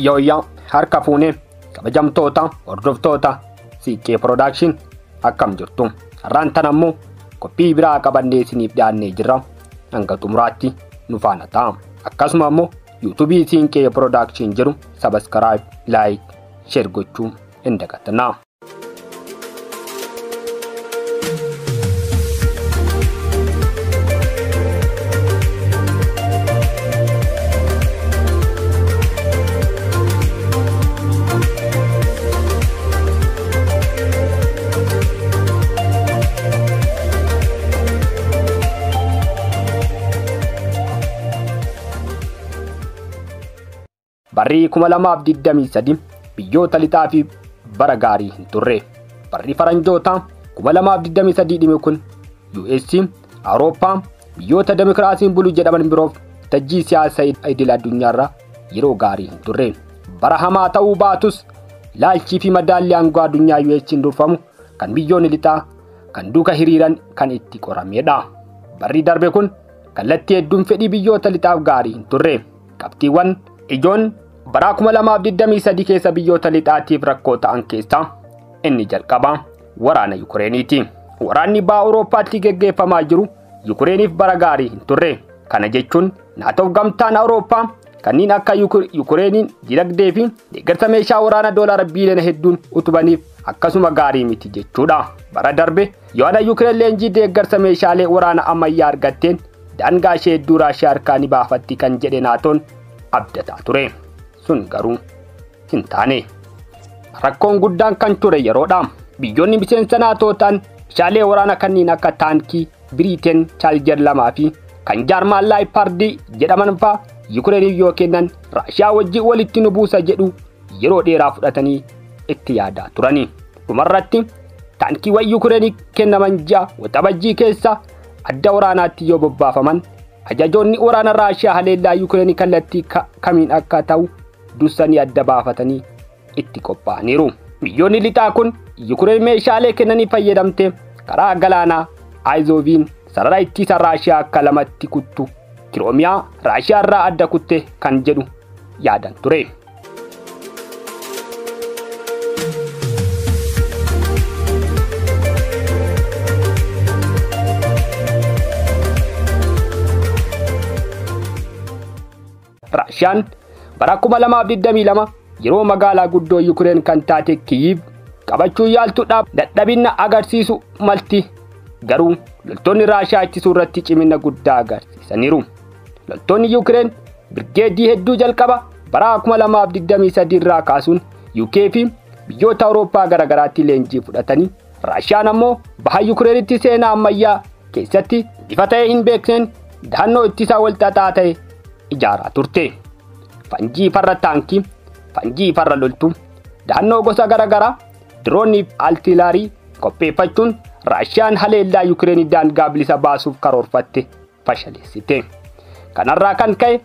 Yooyyaa harka fuunee kabajamtoota hordoftoota Siinqee Production akkam jirtu. Har'aan tan ammoo qophii biraa qabannee isiniif dhiyaannee jirra. Hanga xumuraatti nu faana ta'a. Akkasuma ammoo yuutuubii Siinqee Production jedhu subscribe, like, share gochuu hin dagatinaa. Barrii 2023 biyyoota lixaa fi bara gaarii hin turre. Barri faranjoota 2023 dhime kun US, Awurooppaa, biyyoota demokiraasiin bulu jedhaman biroof tajjii siyaasa idil addunyaarra yeroo gaarii hin turre. Bara hamaa ta'uu baatus ilaalchii fi madaalli aangoo addunyaa US'n durfamu kan biyyoonni lixaa kan duuka hiriiran kan itti qoramedha. Barri darbe kun kallattii hedduun fedhii biyyoota lixaaf gaarii hin turre. Qabxiiwwan ijoon bara 2023 keessa biyyoota lixaatiif rakkoo ta'an keessaa inni jalqabaa waraana Yukireeniiti. Waraanni baha Awurooppaatti geggeeffamaa jiru Yukireeniif bara gaarii hin turre. Kana jechuun naatoof gamtaan Awurooppaa kanneen akka Yukireeniin dinagdee fi deeggarsa meeshaa waraana doolaara biiliyoona hedduun utubaniif akkasuma gaarii miti jechuudha. Bara darbe yoona Yukireen leenjii deeggarsa meeshaalee waraana ammayyaa argatteen daangaa ishee hedduu Raashiyaa harkaa ni baafatti kan jedhe naatoon abdataa ture. Sun garuu hin taane. Rakkoon guddaan kan ture yeroodha. Biyyoonni miseensa naatoo ta'an meeshaalee waraanaa kanneen akka taankii Biriteen Chaaljer 2 fi kan Jaarmaan Laayipaardii jedhaman fa'aa Yukireeniif yoo kennan Raashiyaa wajjin walitti nu buusa jedhu yeroo dheeraa fudhatanii itti yaadaa turani. Dhumarratti taankiiwwan Yukireenii kennaman ji'a Waxabajjii keessa adda waraanaatti yoo bobbaafaman ajajoonni waraana Raashiyaa haleellaa Yukireenii kallattii kamiin akka ta'u dursanii adda baafatanii itti qophaa'aniiru. Biyyoonni lixaa kun Yukireen meeshaalee kennanii fayyadamte karaa galaanaa Aizooviin sarara ittisa Raashiyaa akka lamatti kuttu Kiroomiyaa Raashiyaa irraa adda kutte kan jedhu yaadan ture. Raashiyaan bara 2022 yeroo magaalaa guddoo Yukireen kan taate Kiyiv qabachuu yaaltuudhaaf dadhabina agarsiisu malti. Garuu loltoonni Raashiyaa ittisuu irratti cimina guddaa agarsiisaniiru. Loltoonni Yukireen birgeedii hedduu jalqaba bara 2023 irraa kaasuun UK fi biyyoota Awurooppaa garaagaraatti leenjii fudhatanii Raashiyaan ammoo baha Yukireenitti seenaa ammayyaa keessatti bifa ta'e hin beekneen dahannoo ittisaa walxaxaa ta'e ijaaraa turte. Fanjii farra taankii, fanjii farra loltuu, dahannoo gosa garaagaraa, diroonii fi altilaarii qopheeffachuun Raashiyaan haleellaa Yukireenii daangaa bilisa baasuuf karoorfatte fashaleessite. Kanarraa kan ka'e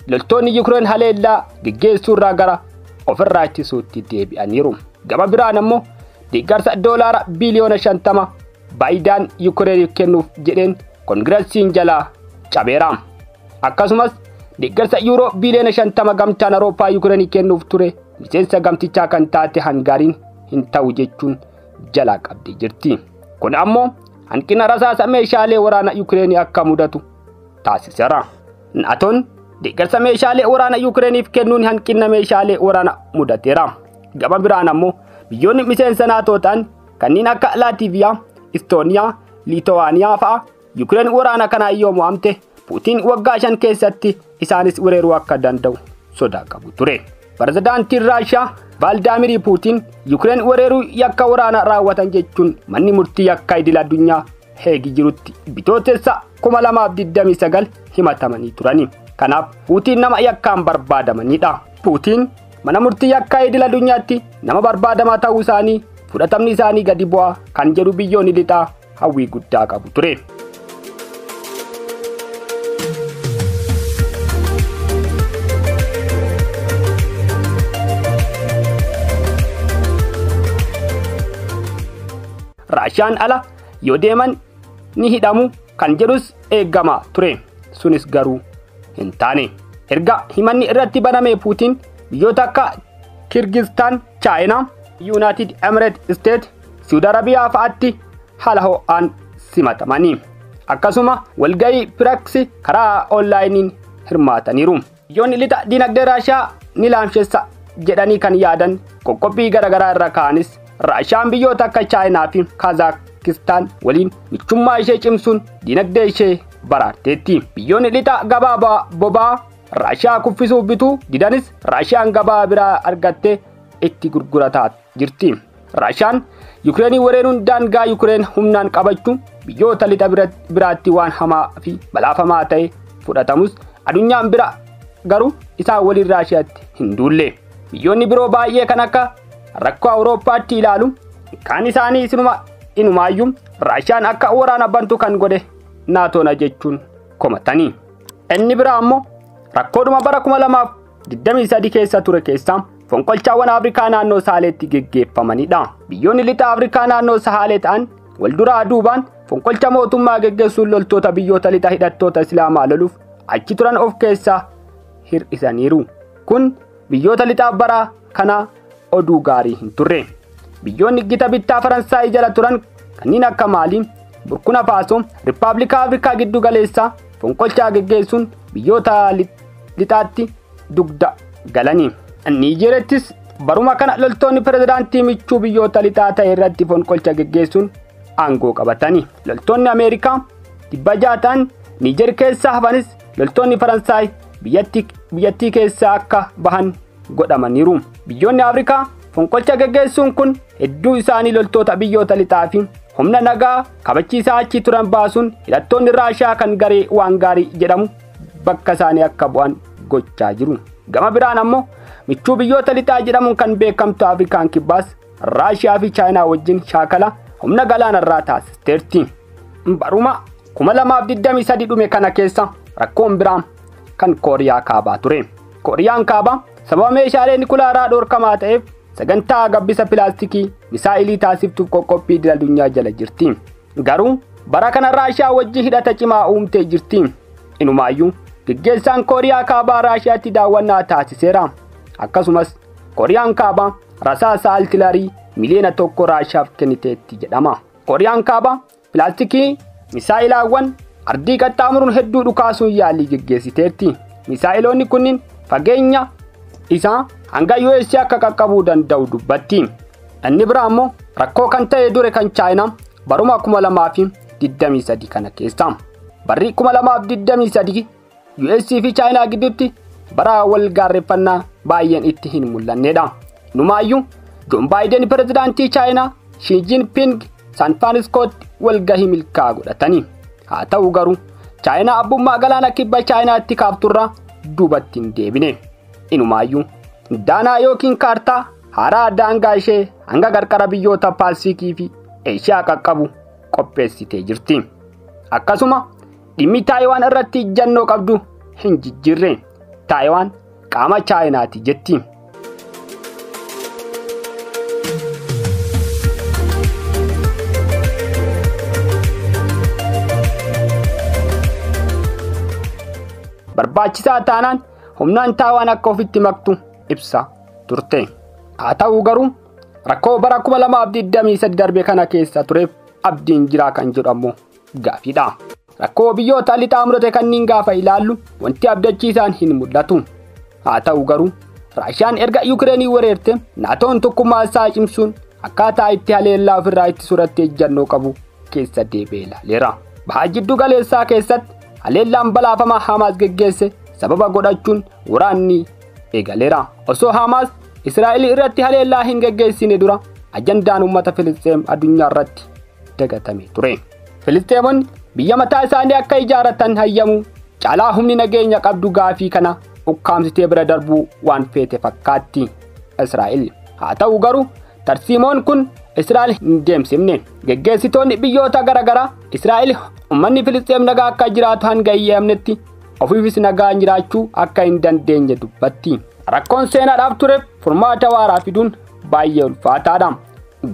loltoonni Yukireen haleellaa geggeessuurraa gara ofirraa ittisuutti deebi'aniiru. Gama biraan ammoo deeggarsa doolaara biiliyoona 50 Baayidaan Yukireeniif kennuuf jedheen koongiresiin jalaa cabeera. Akkasumas deeggarsa yuuroo biiliyoona 50 gamtaan Awurooppaa Yukireenii kennuuf ture miseensa gamtichaa kan taate Hangaariin hin ta'u jechuun jalaa qabdee jirti. Kun ammoo hanqina rasaasa meeshaalee waraana Yukireenii akka mudatu taasiseera. Naatoon deeggarsa meeshaalee waraana Yukireeniif kennuun hanqina meeshaalee waraana mudateera. Gama biraan ammoo biyyoonni miseensa naatoo ta'an kanneen akka Laatiiviyaa, Istooniyaa, Liitowaaniyaa fa'a Yukireen waraana kanaa yoo mo'amte Puutiin waggaa 5 keessatti isaanis weeraruu akka danda'u sodaa qabu ture. Pirezidaantiin Raashiyaa Vaaldimir Puutiin Yukireen weeraruu yakka waraanaa raawwatan jechuun manni murtii yakka idil addunyaa Heegi jirutti bitootessa 2029 himatamanii turani. Kanaaf Puutiin nama yakkaan barbaadamanidha. Puutiin mana murtii yakka idil addunyaatti nama barbaadamaa ta'uu isaanii fudhatamni isaanii gadi bu'aa kan jedhu biyyoonni lixaa hawwii guddaa qabu ture. Raashiyaan ala yoo deeman ni hidhamu kan jedhus eegamaa ture. Sunis garuu hin taane. Erga himanni irratti baname Puutiin biyyoota akka Kirgistaan, Chaayinaa, Yuunaayitid Emireet Isteet, Saudi Arabiyaa fa'aatti haala ho'aan simatamanii. Akkasuma walgahii Piraksi karaa onlaayiniin hirmaataniiru. Biyyoonni lixa dinagdee Raashiyaa ni laamsheessa jedhanii kan yaadan qoqqobbii garaagaraa irra ka'anis Raashiyaan biyyoota akka Chaayinaa fi Kazaakistaan waliin michummaa ishee cimsuun dinagdee ishee baraarteetti. Biyyoonni lixa gabaa boba'aa Raashiyaa kuffisuuf bituu didanis Raashiyaan gabaa biraa argattee itti gurgurataa jirti. Raashiyaan Yukireenii weeraruun daangaa Yukireen humnaan qabachuun biyyoota lixa biraatti waan hamaa fi balaafamaa ta'e fudhatamus addunyaan bira garuu isaan waliin Raashiyaatti hin duulle. Biyyoonni biroo baay'ee kan akka rakkoo Awurooppaatti ilaalu kaan isaanii isinuma inumaayyuu Raashiyaan akka waraana bantu kan godhe naatoona jechuun komatanii. Inni biraa ammoo rakkoodhuma bara 2023 keessa ture keessaa fonqolchaawwan Afrikaa naannoo Sahaaleetti geggeeffamanidha. Biyyoonni lixa Afrikaa naannoo Sahaalee ta'an wal duraa duubaan fonqolcha mootummaa geggeessuun loltoota biyyoota lixa hidhattoota Islaamaa loluuf achi turan of keessaa hir'isaniiru. Kun biyyoota lixaa bara kana oduu gaarii hin turre. Biyyoonni gita bittaa Faransaay jala turan kanneen akka Maalii, Burkina Faasoo, Rippaabilika Afrikaa giddu galeessaa fonqolchaa geggeessuun biyyoota lixaatti dugda galanii. Niijeerittis baruma kana loltoonni pirezidaantii michuu biyyoota lixaa ta'e irratti fonqolcha geggeessuun aangoo qabatanii. Loltoonni Ameerikaa 600 ta'an Niijeer keessa hafanis loltoonni Faransaay biyyattii keessaa akka bahan godhamaniiru. Biyyoonni Afrikaa fonqolcha geggeessuun kun hedduu isaanii loltoota biyyoota lixaa fi humna nagaa kabachiisaa achi turan baasuun hidhattoonni Raashiyaa kan garee waan gaarii jedhamu bakka isaanii akka bu'an gochaa jiru. Gama biraan ammoo michuu biyyoota lixaa jedhamuun kan beekamtu Afrikaan kibbaas Raashiyaa fi Chaayinaa wajjin shaakala humna galaanarraa taasisteerti. Baruma 2023 dhume kana keessa rakkoon biraa kan Kooriyaa Kaabaa ture. Kooriyaan Kaabaa sababa meeshaalee nikulaaraa dhorkamaa ta'eef sagantaa gabbisa pilaastikii misaa'ilii taasiftuuf qoqqophii idil addunyaa jala jirti. Garuu bara kana Raashiyaa wajjin hidhata cimaa uumtee jirti. Inumaayyuu geggeessaan Kooriyaa Kaabaa Raashiyaatti daawwannaa taasiseera. Akkasumas Kooriyaan Kaabaa rasaasa altilarii miliyoona 1 Raashiyaaf kenniteetti jedhama. Kooriyaan Kaabaa pilaastikii misaa'ilaawwan ardii qaxxaamuruun hedduu dhukaasuun yaalii geggeessiteerti. Misaa'iloonni kunniin fageenya isaa hanga US akka qaqqabuu danda'u dubbatti. Inni biraa ammoo rakkoo kan ta'e dure kan Chaayinaa baruma 2023 kana keessa. Barri 2023 US fi Chaayinaa gidduutti bara wal gaarreeffannaa baay'een itti hin mul'annedha. Numaayyuu Joon Baayiden pirezidaantii Chaayinaa Xi Jinping San Franciscootti walgahii milkaa'aa godhatanii. Haa ta'u garuu Chaayinaa abbummaa galaana kibba Chaayinaatti kaafturraa duubatti hin deebine. Inumaayyuu daanaa yookiin kaartaa haaraa daangaa ishee hanga qarqara biyyoota Paasifikii fi Eeshiyaa qaqqabu qopheessitee jirti. Akkasuma dhimmi Taayiwaan irratti ijjannoo qabdu hin jijjiirre. Taayiwaan qaama Chaayinaati jetti. Barbaachisaa taanaan humnaan Taayiwaan akka ofitti maktu ibsa turte. Haa ta'u garuu rakkoo bara 2023 darbe kana keessa tureef abdiin jiraa kan jedhamu gaafiidha. Rakkoo biyyoota lixaa mudate kanneen gaafa ilaallu wanti abdachiisaan hin mul'atu. Haa ta'u garuu Raashiyaan erga Yukireenii weerarte naatoon tokkummaa isaa cimsuun akkaataa itti haleellaa ofirraa itti suratti ejjannoo qabu keessa deebi'ee ilaaleera. Baha jiddu galeessaa keessatti haleellaan balaafamaa Hamaas geggeesse sababa godhachuun waraanni eegaleera. Osoo Hamaas Israa'el irratti haleellaa hin geggeessine dura ajandaan uummata Filisxeem addunyaa irratti dagatame ture. Filisxeemonni biyya mataa isaanii akka ijaarratan hayyamu caalaa humni nageenya qabdu gaafii kana ukkaamsitee bira darbuu waan feete fakkaatti Israa'el. Haa ta'u garuu tarsiimoon kun Israa'el hin deemsifne. Geggeessitoonni biyyoota garaagaraa Israa'el uummanni Filisxeem nagaa akka jiraatu hanga eeyyamnetti ofiifis nagaa jiraachuu akka hin dandeenye dubbatti. Rakkoon seenaadhaaf tureef furmaata waaraa fiduun baay'ee ulfaataadha.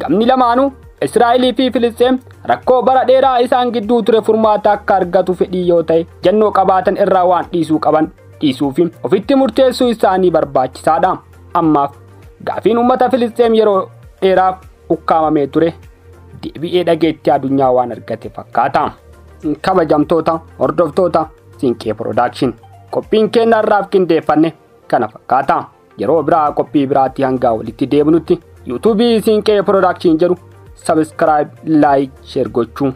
Gamni lamaanuu Israa'elii fi Filisxeem rakkoo bara dheeraa isaan gidduu ture furmaata akka argatu fedhii yoo ta'e jannoo qabaatan irraa waan dhiisuu qaban dhiisuu fi ofitti murteessuu isaanii barbaachisaadha. Ammaaf gaafiin uummata Filisxeem yeroo dheeraaf ukkaamamee ture deebi'ee dhageettii addunyaa waan argate fakkaata. Kabajamtoota hordoftoota Siinqee Production qophiin keenya irraaf qindeeffanne kana fakkaata. Yeroo biraa qophii biraatti hanga walitti deebinutti yuutuubii Siinqee Production jedhu subscribe, like, share gochuu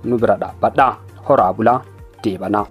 nu bira dhaabbadha. Horaa bulaa deebanaa.